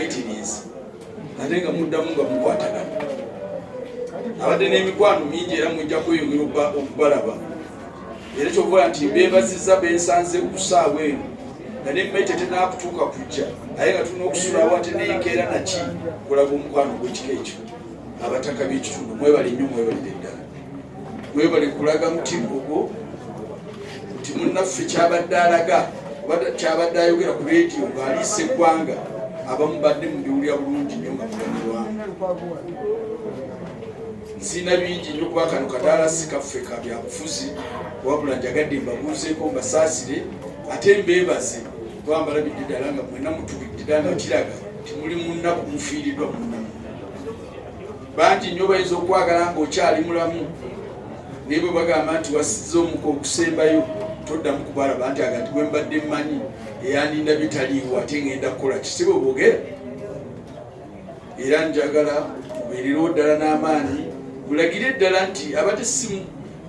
Mwetereeze ate nga muddamu nga mukwatagana. Abadde n'emikwano mingi era mujja kweyongera okubalaba. Era kyokukola nti mbeebazizza bensanze ku ssaawa eno nga nemmete tenakutuuka kujja, aye nga tulina okusulawo ate nenkeera naki kulaga omukwano gw'ekika ekyo. Abataka b'ekitundu mwebale nnyo, mwebalire ddala, mwebale kulaga mutima ogwo nti munnaffe kyabadde alaga oba kyabadde ayogera ku leediyo ng'aliisa eggwanga, abamu badde mubiwulira bulungi nnyo nga muganyulwamu. Nsiina bingi nnyo kuba kano kadaala si kaffe ka byabufuzi, wabula njagadde mbabuuzeeko, mbasaasire ate mbeebaze kuba mbalabidde ddala nga mwena mutulidde ddala nga kiraga nti muli mu nnaku, mufiiriddwa munnamu. Bangi nnyo bayinza okwagala ng'okyali mulamu, naye bwe bagamba nti wasiza omuka okusembayo toddamu kubalaba nti aga nti gwe mbadde mmanyi eyandindabye taliiwo ate ngenda kukola ki, si bwe boogera. Era njagala mubeererewo ddala n'amaanyi, mulagire ddala nti abadde si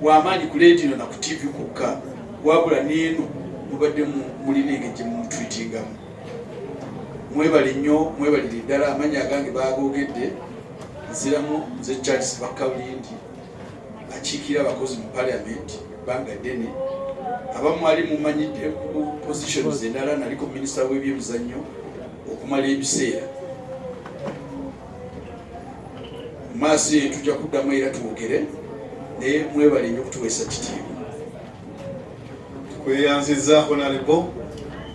w'amaanyi ku leediyo na ku tivi kwokka, wabula n'eno mubadde mulina engeri gye mumutwitingamu. Mwebale nnyo, mwebalire ddala. Amannya agange bagoogedde, nziramu nze Charles Bakkabulindi, akiikira abakozi mu parliament bbanga ddene. Abamu ali mumanyidde ku positions endala, naliko minisita w'ebyemizannyo okumala ebiseera. Mu maaso eyo tujja kuddamu era twogere, naye mwebale nnyo okutuweesa kitiibwa. Tukweyanzizza Honorable,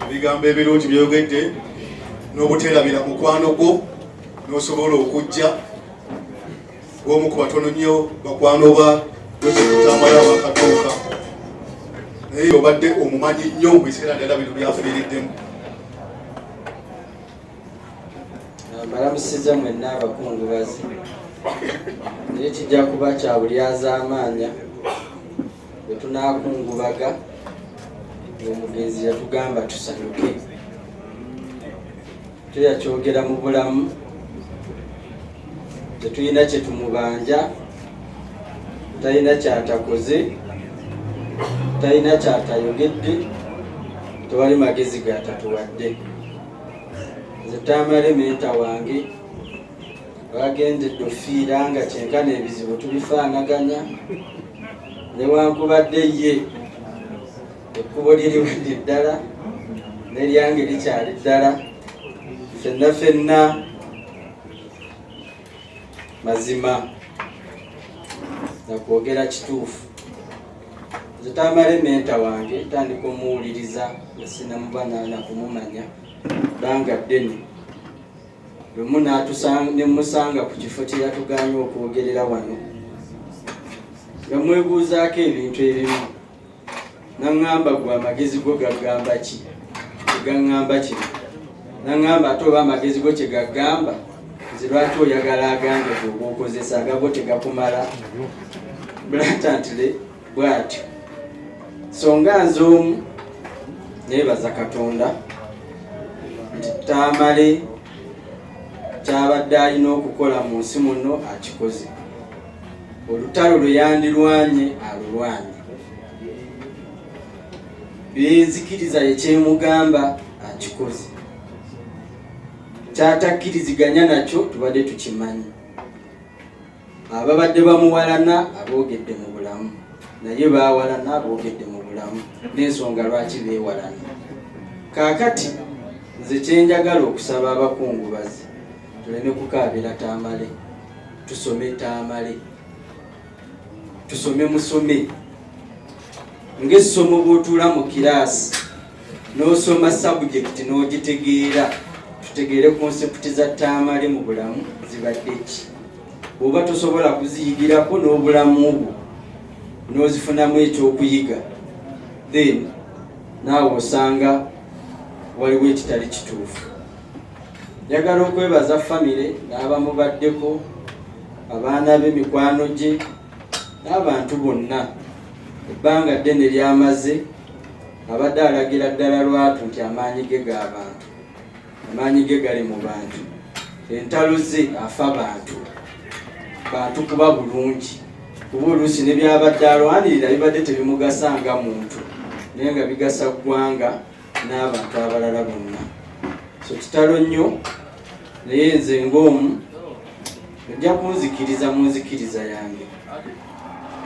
ebigambo ebirungi byogedde n'obuteerabira mukwano gwo n'osobola okujja omu ku batono nnyo bakwano ba Joseph bakatuuka, naye obadde omumanyi nnyo mu biseera ddala bino byafiiriddemu. Mbalamusiza mwenna abakungubazi, naye kijja kuba kya bulyazaamaanya bwe tunaakungubaga ng'omugenzi yatugamba tusanyuke. Teyakyogera mu bulamu, tetulina kye tumubanja, talina kyatakoze, talina kyatayogedde, tewali magezi gatatuwadde. Nze Tamale mentor wange bagendedde ofiira nga kyenkana ebizibu tubifaanaganya, newankubadde ye ekkubo liriwedde ddala n'eryange likyali ddala, ffenna ffenna mazima nakwogera kituufu. Nze Tamale mentor wange tandika omuwuliriza nga sinamuba nakumumanya bbanga ddene. Lumu ne musanga ku kifo kye yatuganye okwogerera wano, nga mwebuuzaako ebintu ebimu, naŋŋamba gwe amagezi go gagamba ki? Tegaŋŋamba kino. Naŋŋamba ate oba amagezi go kye gagamba, nze lwaki oyagala agange gweoba okozesa agago tegakumala? Blatantly bw'atyo. So nga nze omu neebaza Katonda nti Tamale kyabadde alina okukola mu nsi muno akikoze. Olutalo lwe yandirwanye alulwanye, byenzikiriza ye kyemugamba akikoze, kyatakkiriziganya nakyo tubadde tukimanyi. Ababadde bamuwalana aboogedde mu bulamu, naye baawalana aboogedde mu bulamu n'ensonga lwaki beewalana. Kaakati nze kyenjagala okusaba abakungubazi, tuleme kukaabira Tamale, tusome Tamale, tusome musome ng'essomo. Bw'otuula mu kiraasi n'osoma subject n'ogitegeera, tutegeere concept za Tamale mu bulamu zibadde ki. Bw'oba tosobola kuziyigirako n'obulamu bwo n'ozifunamu ekyokuyiga, then naawe osanga waliwo ekitali kituufu. Njagala okwebaza famire n'abamubaddeko, abaana be, mikwano gye n'abantu bonna. Ebbanga ddene lyamaze abadde alagira ddala lwatu nti amaanyi ge g'abantu, amaanyi ge gali mu bantu, entalo ze afa bantu, bantu kuba bulungi, kuba oluusi ne byabadde alwanirira bibadde tebimugasa nga muntu, naye nga bigasa ggwanga n'abantu abalala bonna. So kitalo nnyo. Naye nze ng'omu ojja kunzikiriza mu nzikiriza yange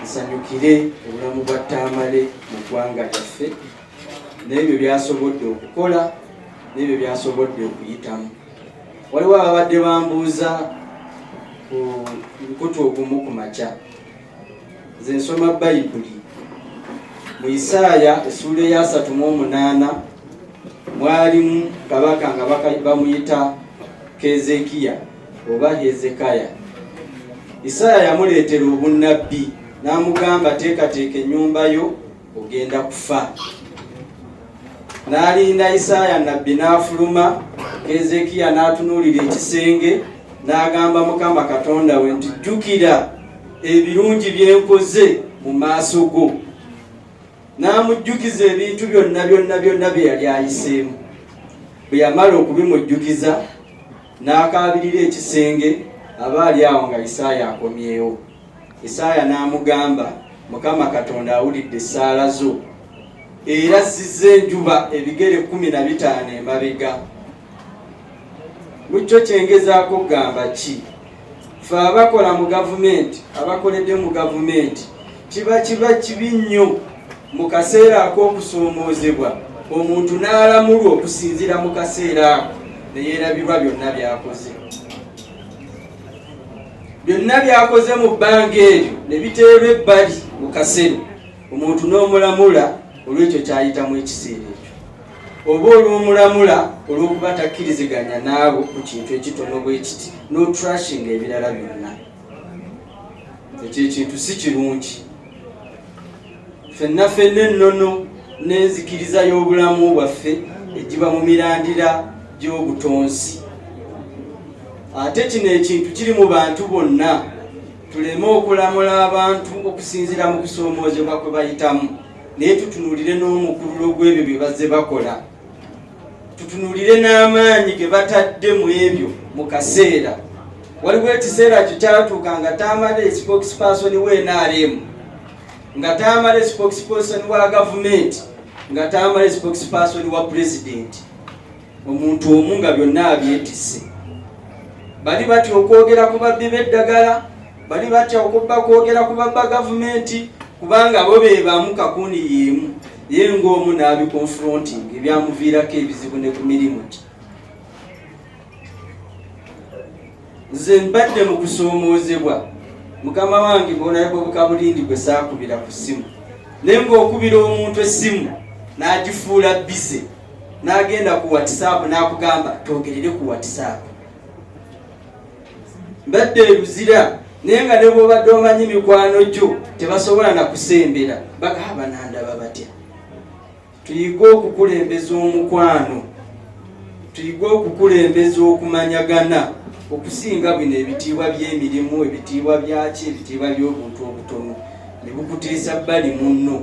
nsanyukire obulamu bwa Tamale mu ggwanga lyaffe n'ebyo by'asobodde okukola n'ebyo by'asobodde okuyitamu. Waliwo ababadde bambuuza ku mukutu ogumu ku makya. Nze nsoma Bayibuli mu Isaaya essuula eyasatu mu omunaana, mwalimu kabaka nga bamuyita Kezekiya oba Hezekaya. Isaaya yamuleetera obunnabbi n'amugamba, teekateeka ennyumba yo, ogenda kufa. N'alinda Isaaya nnabbi n'afuluma, Kezekiya n'atunuulira ekisenge n'agamba Mukama Katonda we nti, jjukira ebirungi bye nkoze mu maaso go. N'amujjukiza ebintu byonna byonna byonna bye yali ayiseemu. Bwe yamala okubimujjukiza, n'akaabirira ekisenge, aba ali awo nga Isaaya akomyewo. Isaaya n'amugamba, Mukama Katonda awulidde essaala zo, era azzizza enjuba ebigere 15 emabega. Mu kyo kye ngezaako okugamba ki? Ffe abakola mu gavumenti, abakoledde mu gavumenti, kiba kiba kibi nnyo mu kaseera ak'okusoomoozebwa omuntu n'alamulwa okusinziira mu kaseera ako ne yeerabirwa byonna by'akoze. Byonna by'akoze mu bbanga eryo ne biteerwa ebbali mu kasero, omuntu n'omulamula olw'ekyo ky'ayitamu ekiseera ekyo, oba olw'omulamula olw'okuba takkiriziganya n'abo ku kintu ekitono bwe kiti, n'otrashinga ebirala byonna. Ekyo ekintu si kirungi. Fenna fenna ennono n'enzikiriza y'obulamu bwaffe egiba mu mirandira gy'obutonzi. Ate kino ekintu kiri mu bantu bonna. Tuleme okulamula abantu okusinziira mu kusoomoozebwa kwe bayitamu, naye tutunuulire n'omukululo gw'ebyo bye bazze bakola. Tutunuulire n'amaanyi ge batadde mu ebyo mu kaseera. Waliwo ekiseera kyo kyatuuka nga Tamale spokesperson wa NRM, nga Tamale spokesperson wa gavumenti, nga Tamale spokesperson wa pulezidenti, omuntu omu nga byonna abyetisse. Bali batya okwogera ku babbi b'eddagala, bali batya okubba kwogera ku babba gavumenti, kubanga bo be bamu kakuuni y'emu, ye ng'omu n'abikonfronting ebyamuviirako ebizibu ne ku mirimu gye. Nze mbadde mu kusoomoozebwa, mukama wange bw'onalabwa Bukabulindi gwe saakubira ku ssimu, naye ng'okubira omuntu essimu n'agifuula bize, n'agenda ku WhatsApp n'akugamba twogerere ku WhatsApp. Mbadde e Luzira, naye nga ne bw'obadde omanyi mikwano gyo tebasobola na kusembera, bagamba banandaba batya. Tuyige okukulembeza omukwano, tuyige okukulembeza okumanyagana okusinga bino ebitiibwa by'emirimu, ebitiibwa byaki, ebitiibwa by'obuntu obutono ne bukuteesa bbali munno.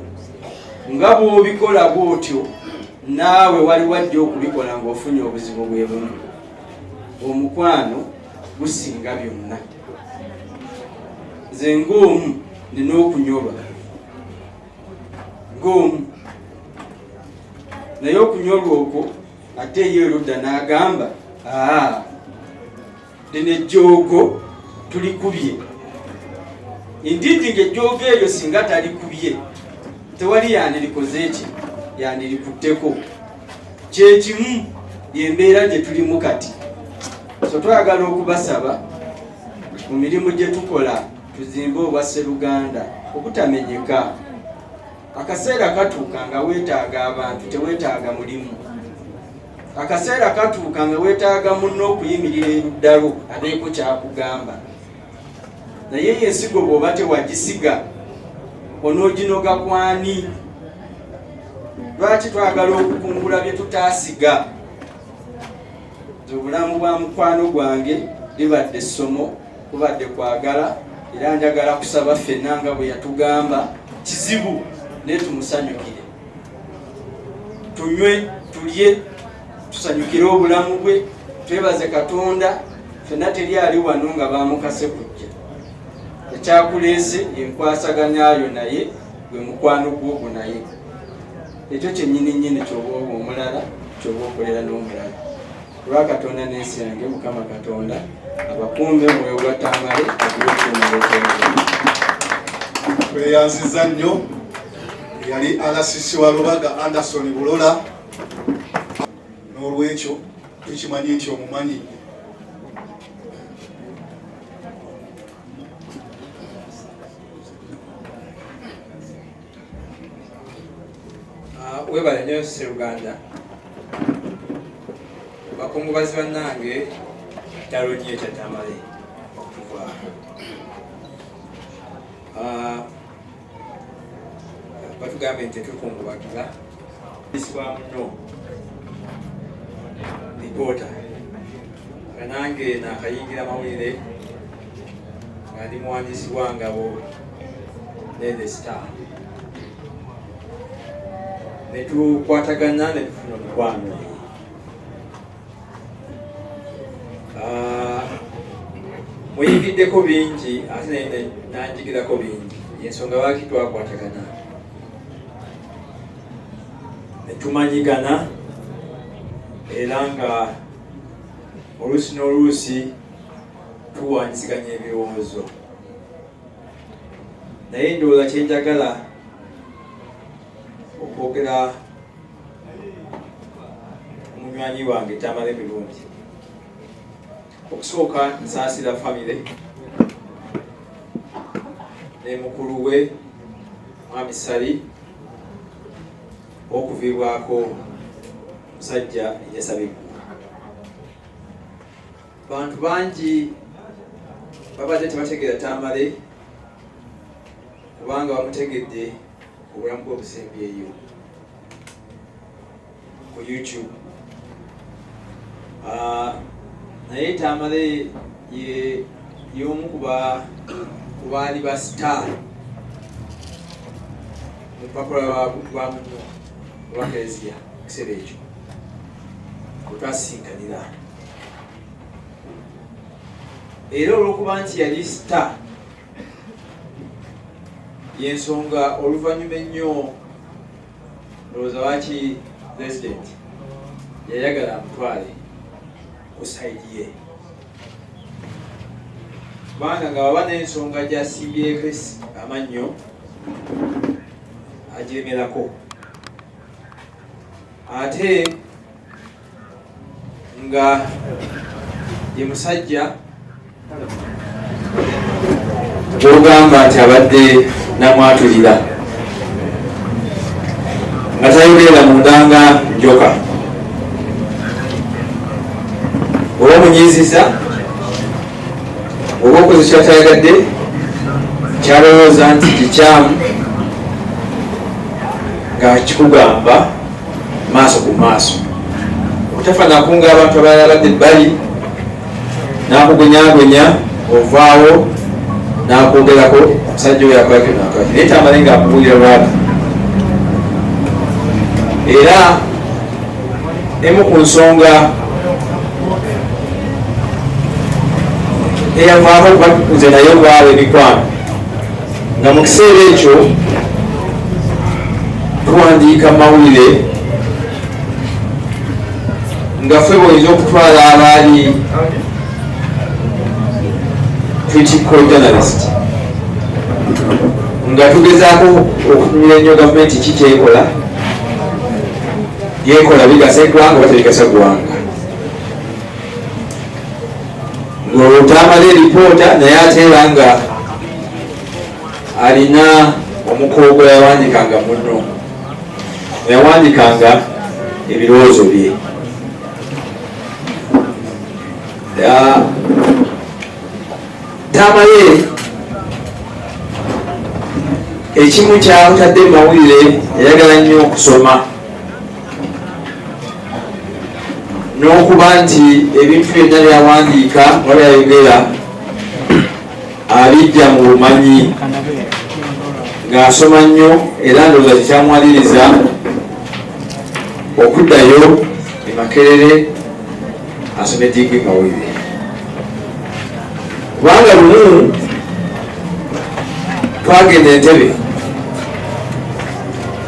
Nga bw'obikola bw'otyo naawe waliwo ajja okubikola ng'ofunye obuzibu bwe bumu. Omukwano gusinga byonna. Nze ng'omu nina okunyolwa ng'omu, naye okunyolwa okwo ate ye oludda n'agamba, aa, lino ejjoogo tulikubye. Indeed ng'ejjoogo eryo singa talikubye tewali yandirikoze eki, yandirikutteko. Kyekimu y'embeera gye tulimu kati. So twagala okubasaba mu mirimu gye tukola tuzimbe obwa sseruganda obutamenyeka. Akaseera katuuka nga weetaaga abantu, teweetaaga mulimu. Akaseera katuuka nga weetaaga munno okuyimirira erudda lwo abeeko ky'akugamba. Naye eyo ensigo bw'oba tewagisiga onooginoga kwani? Lwaki twagala okukungula bye tutaasiga? Obulamu bwa mukwano gwange libadde ssomo, kubadde kwagala, era njagala kusaba ffenna nga bwe yatugamba, kizibu naye tumusanyukire, tunywe, tulye, tusanyukire obulamu bwe, twebaze Katonda. Ffenna teri ali wano nga bamukase kujja. Ekyakuleese yenkwasaganya yo naye gwe mukwano gw'ogwo, naye ekyo kyennyini nnyini ky'oba oba omulala, ky'oba okolera n'omulala. Olwa Katonda n'ensi yange, Mukama Katonda abakuume, omwoyo gwa Tamale agukuume. Tweyanziza nnyo. Yali RCC wa Lubaga Anderson Bulola. N'olwekyo tukimanyi nti omumanyi. Webale nnyo Sseruganda. Bakungubazi bannange, kitalo nnyo ekya Tamale okutuvaako. Batugambye nti tetukungubagira isibwa muno lipoota, nga nange nakayingira mawulire nga ndi muwandiisi wa Ngabo ne The Star, ne tukwatagana ne tufuna omukwano. Muyigiddeko bingi ate naye nanjigirako bingi, ensonga lwaki twakwatagana ne tumanyigana, era nga oluusi n'oluusi tuwanyisiganya ebirowoozo. Naye ndowooza kyenjagala okwogera omunywanyi wange Tamale Mirundi, okusooka nsaasira famire ne mukulu we Mwami Sali okuviibwako omusajja eyasabibwa. Bantu bangi babadde tebategeera Tamale kubanga bamutegedde obulamu bwe obusembyeyo ku YouTube. Naye Tamale ye y'omu ku baali ba star mu lupapula lwa muno olwa Kereziya mu kiseera ekyo kwe twasisinkanira. Era olw'okuba nti yali star, y'ensonga oluvannyuma ennyo ndowooza lwaki President yayagala amutwale ku side ye, kubanga nga waba n'ensonga gy'asimbyeko amannyo agiremerako, ate nga ye musajja gw'ogamba nti abadde namwatulira nga tayogerera munda nga njoka, oba omunyiiziza oba okoze kyatayagadde kyalowooza nti kikyamu, nga kikugamba maaso ku maaso, obutafaanako nga abantu abalala badde ebbali n'akugonyagonya ovaawo n'akwogerako omusajja oyo akolako nakolaki. Naye Tamale nga akubuulira lwaki. Era emu ku nsonga eyavaako okuba nze naye obwaba emikwano, nga mu kiseera ekyo tuwandiika mawulire nga ffe bwoyinza okutwala abaali critical journalist, nga tugezaako okutunula ennyo gavumenti ki kyekola, byekola bigasa eggwanga oba tebigasa ggwanga. Ng'olwo eripoota, naye ate era nga alina omukogo yawandikanga muno, yawandikanga ebirowoozo bye. Tamale ekimu kyamutadde mu mawulire, yayagala nnyo okusoma n'okuba nti ebintu byonna byawandiika nga byayogera abijja mu bumanyi ng'asoma nnyo, era ndowooza kikyamuwaliriza okuddayo e Makerere asome digiri mawulire, kubanga lumu twagenda Entebe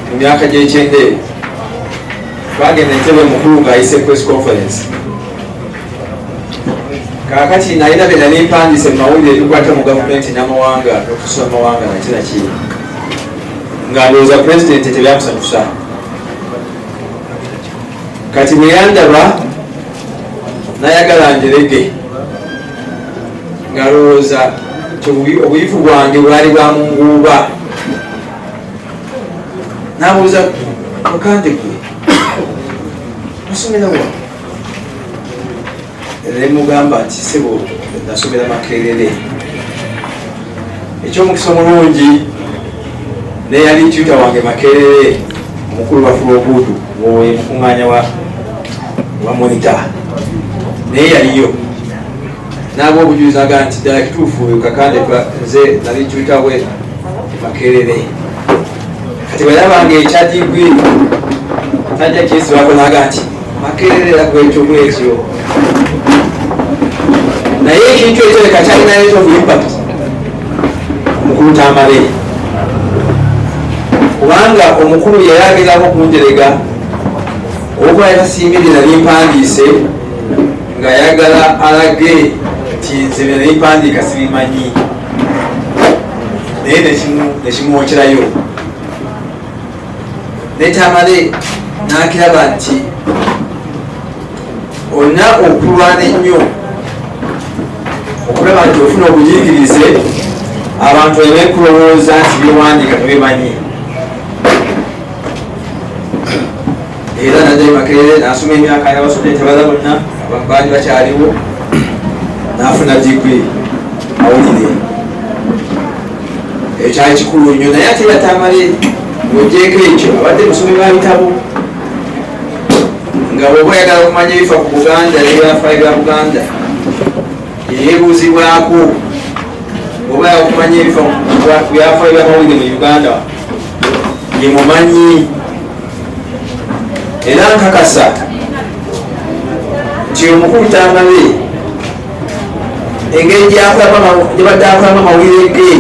mu myaka gy'ekyenda eyo, twagenda Entebe mukulu ng'ayise press conference. Kaakati nalina bye nali mpandiise mu mawulire ebikwata mu gavumenti n'amawanga n'okusoma amawanga naki naki, nga ndowooza pulezidenti tebyamusanyusa. Kati bwe yandaba nayagala njerege, ng'alowooza nti obuyivu bwange bwali bwa munguuba. N'abuuza, "Kakande gwe wasomera wa?" Ne mugamba nti, "Ssebo, nasomera Makerere." Ekyomukisa omulungi neyali tutor wange Makerere, omukulu wa Ogudu, wowe mukuŋŋaanya wa Monitor, naye yaliyo n'aba obujulizi aga nti ddala kituufu oyo Kakande nze nali tutor we Makerere. Kati bwe yalabanga ekya digiri tajja kyesibako, naga nti Makerere era bwetyo bwetyo. Naye ekintu ekyo leka kyalina rate of impact omukulu Tamale, kubanga omukulu yali agezaako okunjerega olwokuba yatasiimye bye nali mpandiise, ng'ayagala alage nti nze bye nali mpandiika sibimanyi, naye nekimwokerayo. Ne Tamale n'akiraba nti olina okulwana ennyo okulaba nti ofuna obuyigirize, abantu baleme kulowooza nti byewandiika tebimanyi. Era najjayo Makerere n'asoma emyaka y'abasomye tebala bonna baali bakyaliwo, n'afuna digiri mawulire. Ekyo kyali kikulu nnyo. Naye ate era Tamale, ng'ogyeko ekyo, abadde musomi wa bitabo, nga bw'oba oyagala okumanya ebifa ku Buganda n'ebyafaayo bya Buganda yeebuuzibwako, oba oyagala okumanya ebifa ku byafaayo by'amawulire mu Uganda ye mumanyi. Era nkakasa nti omukulu Tamale engeri gyabadde akolamu amawulire ge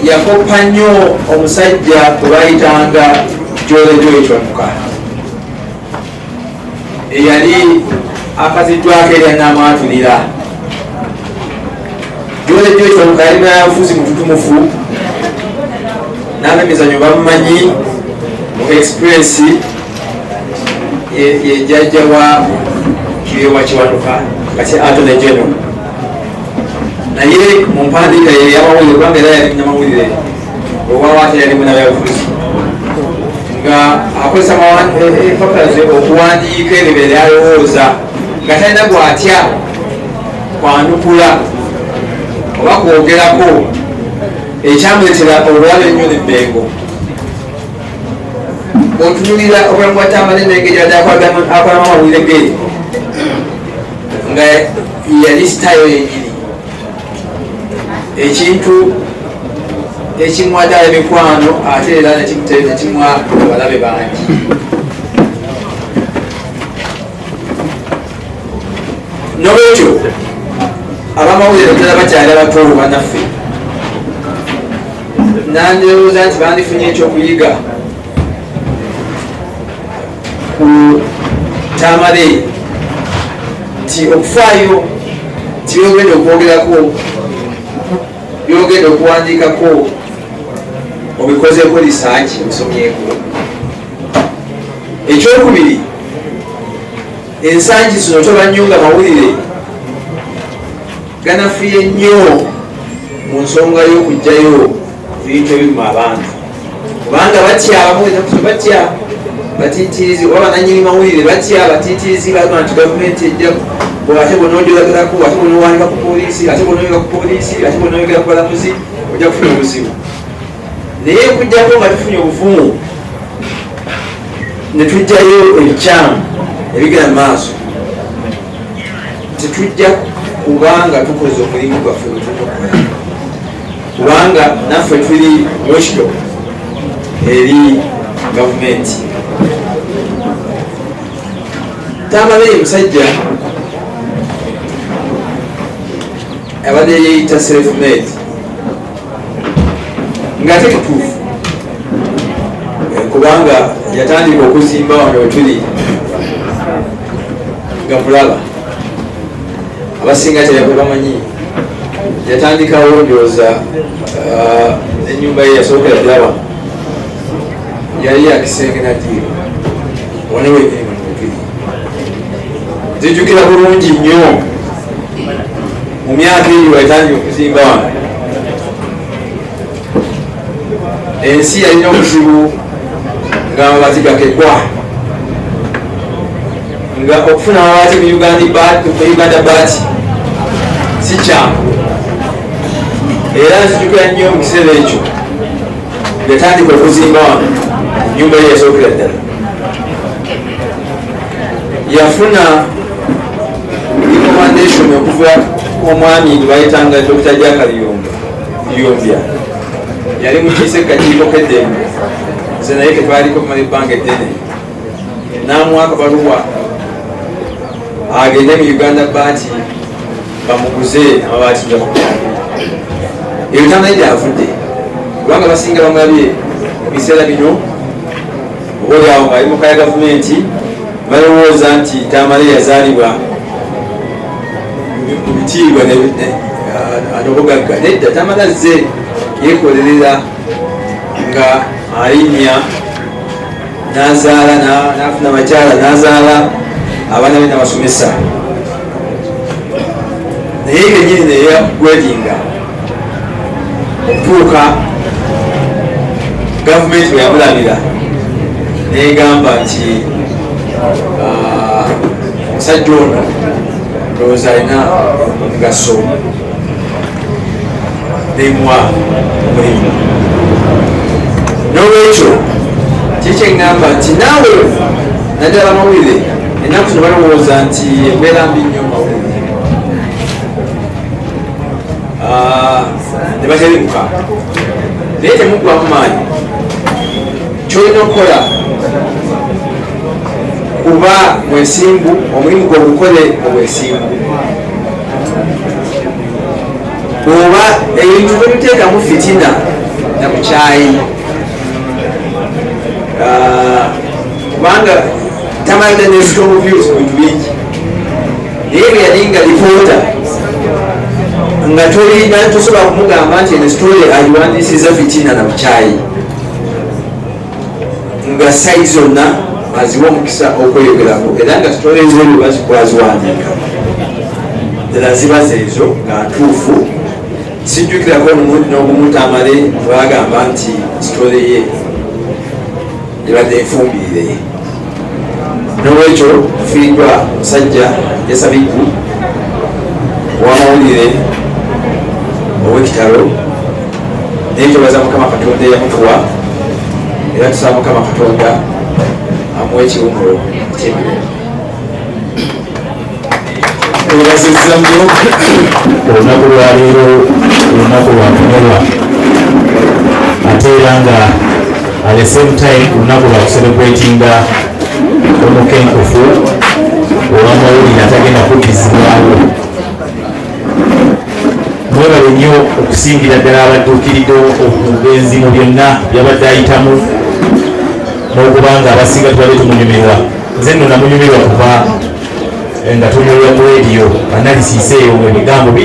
yakoppa nnyo omusajja gwe bayitanga Jole Joy Kiwanuka, eyali akaziddwako erya Namwatulira. Jole Joy Kiwanuka yali munayabufuzi mututumufu, n'abemizanyo bamumanyi mu Express, ye jjajja wa Kiryowa Kiwanuka, kati Attorney General. Naye mu mpandiika ye ey'amawulire, kubanga era yali munnamawulire, owawa ate yali munabyabufuzi, nga akozesa empapula ze okuwandiika ebyo byeyali alowooza, nga talina gwatya kwanukula oba kwogerako, ekyamuletera obulabe ennyo n'ebbengo. Bw'otunulira obulamu bwa Tamale n'engeri yadde akolamu amawulire ge, nga yali sitayo yennyini, ekintu ekimuwadde emikwano ate era nekimuwa abalabe bangi. Nolwekyo abamawulire ddala bakyali abato bannaffe, nandowooza nti bandifunye ekyokuyiga ku Tamale, nti okufaayo nti byogenda okwogerako, byogenda okuwandiikako, obikozeeko research, obisomyeko. Ekyokubiri, ensangi zino toba nnyo nga mawulire ganafuye nnyo mu nsonga y'okugjayo ebintu ebiruma abantu, kubanga batya, abamu batya, batitirizi oba bananyini mawulire batya, batitirizi bagamba nti gavumenti ejja, ate bw'onoogyogerako, ate bw'onoowandika ku poliisi, ate bw'onoyogera ku poliisi, ate bw'onoyogera ku balamuzi, ojja kufuna obuzibu. Naye okujjako nga tufunye obuvumu ne tujjayo ebikyamu ebigenda mu maaso, tetujja kubanga tukoze omulimu gwaffe gwe tulina okukola, kubanga naffe tuli watchdog eri gavumenti. Tamale ye musajja abadde yeeyita self made, ng'ate kituufu, kubanga yatandika okuzimba wano wetuli nga mulaba. Abasinga tebamanyi yatandikawo ndowooza ennyumba ye yasookera ddala wano yali yakisenge nadiiro wano wenyini wano. Nzijukira bulungi nnyo mu myaka eyo yatandika okuzimba wano, ensi yalina obuzibu nga amabaati gakekwa, nga okufuna amabaati mu Uganda Baati si kyangu. Era nzijukira nnyo mu kiseera ekyo yatandika okuzimba wano ennyumba ye yasookera ddala, yafuna recommendation okuva omwami gwe bayitanga Dr. Jack Luyombya, yali mukiise kakiiko k'eddembe, nze naye ketwaliko kumala ebbanga eddene, n'amuwa akabaluwa agende mu Uganda Baati bamuguze amabaati. Eyo tamanyi gyavudde, kubanga basinga bamulabye mu biseera bino oba oliawo ng'ali mu kaya gavumenti, balowooza nti Tamale yazaalibwa mu bitiibwa n'obugagga. Nedda, Tamale azze yeekolerera nga alinnya n'azaala, n'afuna abakyala, n'azaala abaana be n'abasomesa, naye kenyini neyagwedinga okutuuka gavumenti bwe yamulabira negamba nti omusajja ono ndowooza alina omugaso, nemuwa omulimu. N'olwekyo kikyeŋŋamba nti naawe naddala mawulire ennaku zino balowooza nti embeera mbi nnyo mawulire ne baterimuka, naye temuggwamu maanyi. Kyolina okukola kuba mwesimbu, omulimu gwe ogukole mu bwesimbu, oba ebintu tobiteekamu fitina na bukyayi, kubanga Tamale ne strong views mu bintu bingi, naye bwe yali nga reporter nga tolina tosobola kumugamba nti eno story agiwandiisiza fitina na bukyayi, nga side zonna aziwa omukisa okweyogerako, era nga story zebyo baziwandiika ddala ziba zeezo nga ntuufu. Sijjukirako omulundi n'ogumu Tamale bwagamba nti story ye ebadde enfumbirire. N'olwekyo tufiiriddwa omusajja Jasabiggu ow'amawulire ow'ekitalo, naye twebaza Mukama Katonda eyamutuwa, era tusaba Mukama Katonda amuwa ekiwumulo eky'emirembe. Webazizza nnyo. Olunaku lwaleero lunaku lwa kunyolwa, ate era nga at the same time lunaku lwa kucelebratinga omukenkufu ow'amawulire atagenda kuddizibwawo. Mwebale nnyo okusingira ddala abadduukiridde omugenzi mu byonna byabadde ayitamu, n'okuba nga abasinga tubadde tumunyumirwa. Nze nno namunyumirwa kuva nga tunyulira ku radio analysis eyo, ebigambo bi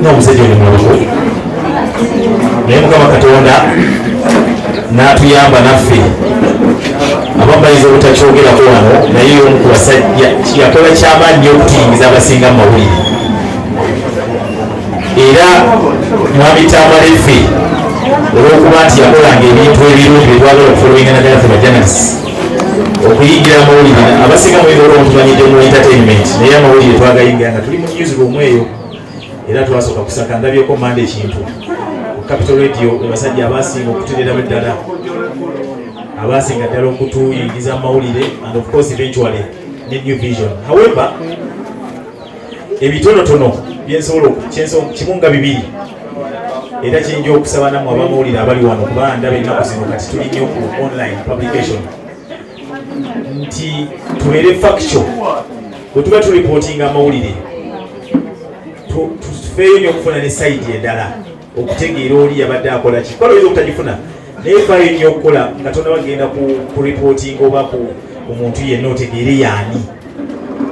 n'omusajja oli muluku, naye Mukama Katonda n'atuyamba naffe. Abamu bayinza obutakyogerako wano, naye omu ku basajja yakola kyamaanyi nnyo okutuyingiza abasinga mu mawulire. Era mwami Tamale ffe olw'okuba nti yakolanga ebintu ebirungi byetwagala okufollowinga, naddala ffe bajournalist okuyingira amawulire, abasinga muyinza olwo tumanyidde mu entertainment, naye amawulire twagayingira nga tuli mu newsroom eyo. Era twasooka kusaka ndabyeko manda ekintu ku Capital Radio, abasajja abasinga okutereramu ddala, abasinga ddala okutuyingiza amawulire, and of course eventually ne New Vision. However, ebitonotono byensobola kimu nga bibiri, era kiyinja okusaba nammwe abamawulire abali wano, kuba ndaba ennaku zino kati tuli nnyo ku online publication, nti tubeere factual bwe tuba tureportinga amawulire. Tufeeyo nnyo okufuna ne side endala okutegeera oli yabadde akola ki, kuba oyinza obutagifuna, naye faayo nnyo okukola nga tonaba genda ku reporting oba ku muntu yenna otegeere yaani.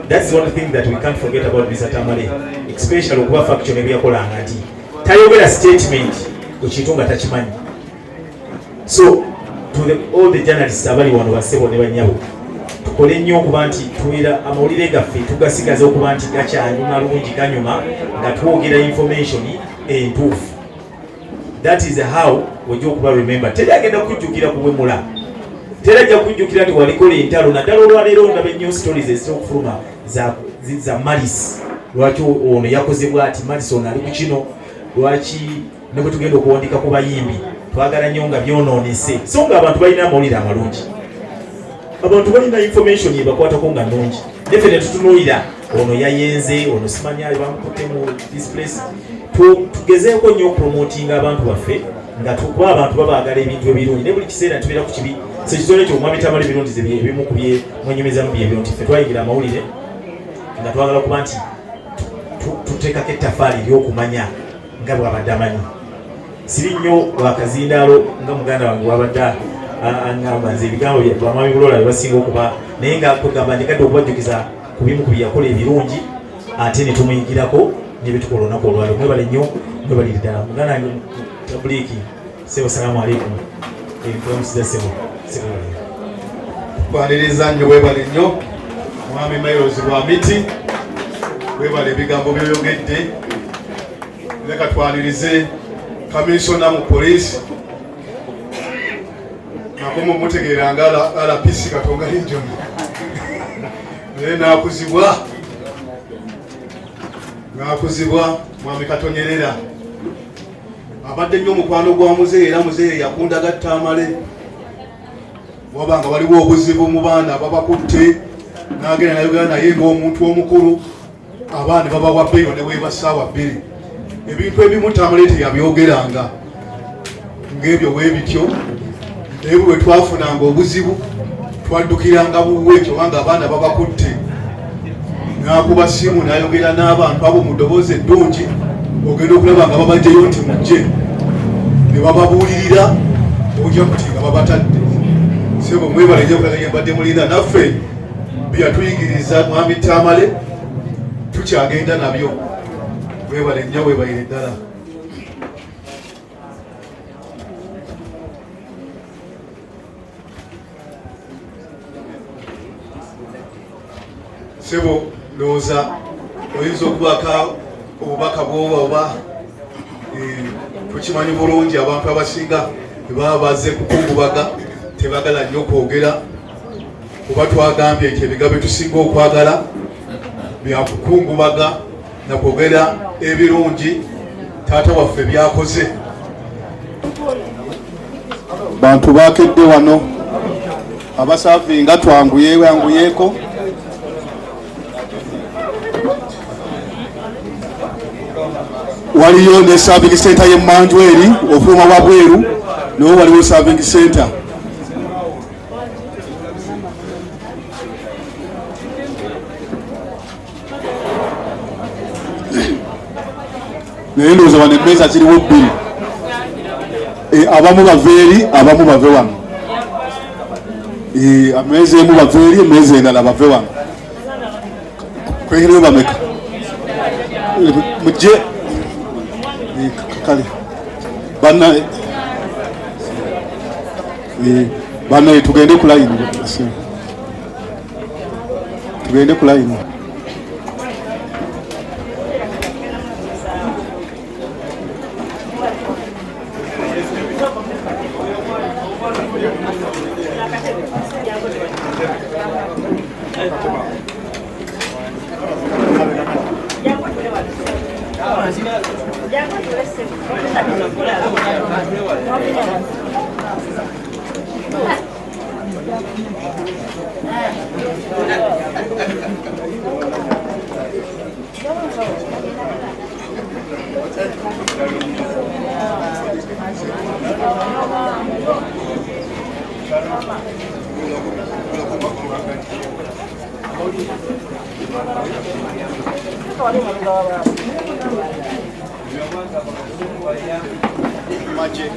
That's one thing that we can't forget about Mr. Tamale, especially okuba factual ne byeyakolanga nti tayogera statement ku kintu nga takimanyi. So to all the journalists abali wano basebo ne banyabo, tukole nnyo okuba nti tubeera amawulire gaffe tugasigaza okuba nti gakyanyuma lungi ganyuma nga twogera information entuufu. That is how ojja okuba remember. Teri agenda kujjukira kuwemula, teri ajja kujjukira nti walikola entalo. Naddala olwaleero ndaba ennyo stories ezitera okufuluma za malis, lwaki ono yakoze bwati, malis ono ali ku kino, lwaki ne bwe tugenda okuwandiika ku bayimbi twagala nnyo nga byonoonese, so nga abantu balina amawulire amalungi, abantu balina information ebakwatako nga nnungi, neffe ne tutunuulira ono yayenze, ono simanya bamukutte mu this place. Tugezeeko nnyo okupromotinga abantu baffe nga kuba abantu babaagala ebintu ebirungi, naye buli kiseera tubeera ku kibi. So ekitone kyo omwami Tamale Birungi ebimu ku bye mwenyumizamu byebyo nti ffe twayigira amawulire nga twagala kuba nti tuteekako ettafaali ery'okumanya nga bw'abadde amanyi. Siri nnyo lwakazindaalo nga muganda wange wabadde aŋŋamba nze ebigambo bamwami Bulola bye basinga okuba, naye nga kwegamba njagadde okubajjukiza ku bimu ku bye yakola ebirungi ate ne tumuyigirako ne bye tukola olunaku olwaliro. Mwebale nnyo, mwebalire ddala. Muganda wange Tabuliiki, sebo, salaamu aleikum. Ebikulamusiza sebo, sebo. Kwaniriza nnyo, webale nnyo mwami Miles Rwamiti, webale ebigambo byoyogedde. Leka twanirize kaminsona mu poliisi, nakomu mutegeera nga RPC Katonga Region, naye nakuzibwa mwami Katonyerera, abadde nnyo omukwano gwa muzeeyi, era muzeeyi yakundaga Tamale waba nga waliwo obuzibu mu baana babakutte, n'agenda nayogera naye ng'omuntu omukulu, abaana babawa bbeeyo ne weeba ssaawa 2. Ebintu ebimu Tamale teyabyogeranga ng'ebyo weebityo, naye bwe twafunanga obuzibu twaddukiranga buwe kubanga abaana babakutte, n'akuba simu n'ayogera n'abantu abo mu ddoboozi eddungi, ogenda okulaba nga babajjayo nti mujje, ne bababuulirira ojja kuti nga babatadde. Sebo, mwebale nnyo okulaga mbadde mulina naffe byeyatuyigiriza mwami Tamale, tukyagenda nabyo. Mwebale nnyo, webalire ddala. Sebo, ndowooza oyinza okubaako obubaka bwoba oba tukimanyi bulungi abantu abasinga baba bazze kukungubaga tebagala nnyo kwogera, kuba twagambye nti ebigambo byetusinga okwagala byakukungubaga nakwogera ebirungi taata waffe byakoze. Bantu bakedde wano abasavinga, twanguye wanguyeeko. Waliyo ne serving center y'emmanju eri ofuluma wabweru, naye waliwo serving center. Naye ndowooza wano emmeeza ziriwo bbiri, abamu bava eri, abamu bave wano. Ameeza emu bave eri, emmeeza endala bave wano. Kwehereyo bameka mujje. Kale bannaye, tugende ku layini, tugende ku layini. Maje.